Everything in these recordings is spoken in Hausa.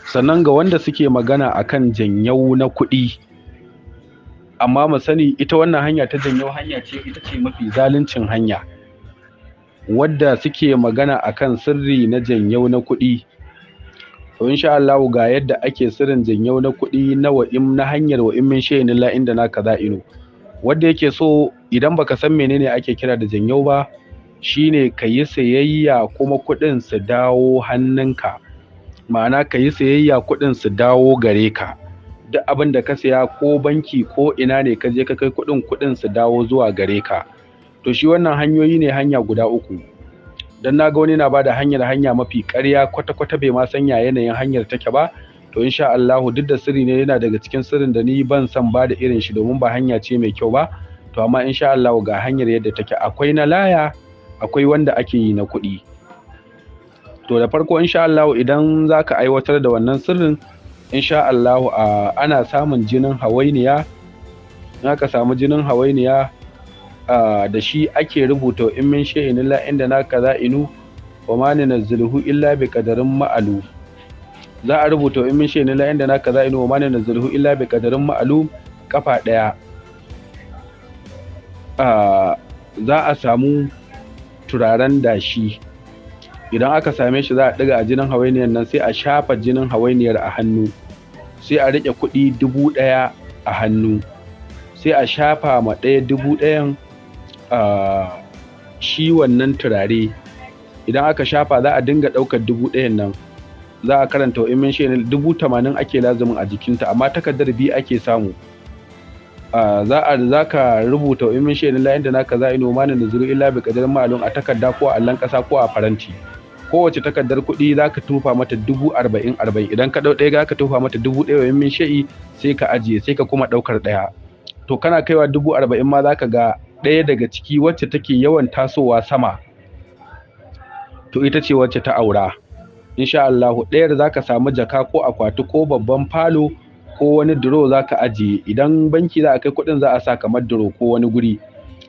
Sannan ga wanda suke magana akan janyau na kuɗi, amma mu sani ita wannan hanya ta janyau hanya ce, ita ce mafi zaluncin hanya. Wadda suke magana akan sirri na janyau na kuɗi, to insha Allahu ga yadda ake sirrin janyau na kuɗi na wa'im na hanyar wa'im min shay'in illa inda na kaza'inu. Wanda yake so, idan baka san menene ake kira da janyau ba, shine ka yi sayayya kuma kuɗin su dawo hannunka. Ma'ana, ka yi sayayya kuɗin su dawo gare ka. Duk abin da ka saya, ko banki ko ina ne ka je ka kai kuɗin, kuɗin su dawo zuwa gare ka. To shi wannan hanyoyi ne, hanya guda uku. Dan naga wani na bada hanyar, hanya mafi ƙarya, kwata-kwata bai ma san ya yanayin hanyar take ba. To insha Allahu, duk da sirri ne, yana daga cikin sirrin da ni ban san bada irin shi, domin ba hanya ce mai kyau ba. To amma insha Allahu ga hanyar yadda take. Akwai na laya, akwai wanda ake yi na kuɗi. To da farko, insha Allahu, idan zaka aiwatar da wannan sirrin, insha Allahu ana samun jinin hawainiya. In aka samu jinin hawainiya, da shi ake rubuta in min shay'in illa inda na kaza'inu wa ma nunazziluhu illa bi qadarin ma'lum. Za a rubuta in min shay'in illa inda na kaza'inu wa ma nunazziluhu illa bi qadarin ma'lum kafa ɗaya. Za a samu turaren dashi. Idan aka same shi, za a ɗiga a jinin hawainiyar nan, sai a shafa jinin hawainiyar a hannu, sai a riƙe kuɗi 1000 a hannu, sai a shafa ma ɗaya 1000n shi wannan turare. Idan aka shafa, za a dinga ɗaukar 1000n nan, za a karanta wa in shi 80,000 ake lazumin a jikinta, amma takardar biyu ake samu. Za a za ka rubuta in min shay'in illa inda naka za ino ma nunazzilu illa bi qadarin ma'lum a takarda ko a allon ƙasa ko a faranti. Kowace takardar kuɗi za ka tufa mata 40,000 40,000. Idan ka ɗau ɗaya, za ka tufa mata 1000 wa min shay'i, sai ka ajiye, sai ka kuma ɗaukar ɗaya. To kana kaiwa 40,000 ma, za ka ga ɗaya daga ciki wacce take yawan tasowa sama, to ita ce wacce ta aura insha Allahu. Ɗayar za ka samu jaka ko akwati ko babban falo ko wani duro, za ka ajiye. Idan banki za a kai kuɗin, za a sa kamar duro ko wani guri.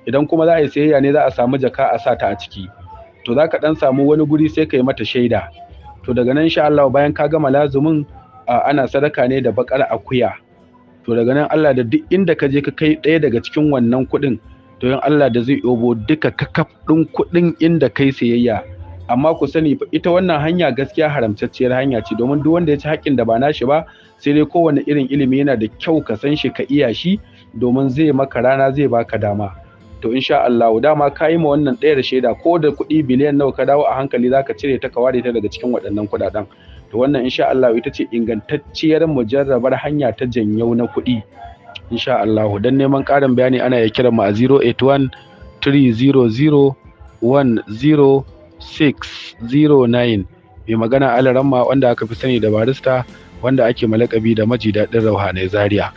Idan kuma za a yi sayayya ne, za a samu jaka a sa ta a ciki. To za ka ɗan samu wani guri, sai ka yi mata shaida. To daga nan insha Allah, bayan ka gama lazumin, ana sadaka ne da baƙar akuya. To daga nan, Allah da duk inda ka je ka kai ɗaya daga cikin wannan kuɗin, to in Allah da zai yobo duka kakaf ɗin kuɗin inda kai sayayya. Amma ku sani, ita wannan hanya gaskiya haramtacciyar hanya ce, domin duk wanda ya ci haƙƙin da ba nashi ba, sai dai kowane irin ilimi yana da kyau ka san shi, ka iya shi, domin zai maka rana, zai baka dama. To insha Allah, dama ka yi ma wannan ɗayar shaida, ko da kuɗi biliyan nawa ka dawo, a hankali zaka cire ta, ka ware ta daga cikin waɗannan kuɗaɗen. To wannan insha Allah ita ce ingantacciyar mujarrabar hanya ta janyau na kuɗi insha Allah. Dan neman ƙarin bayani, ana iya kiran mu a 081 300 10609. Mai magana Alaramma, wanda aka fi sani da Barista, wanda ake malakabi da Maji Daɗin Rauhanai Zaria.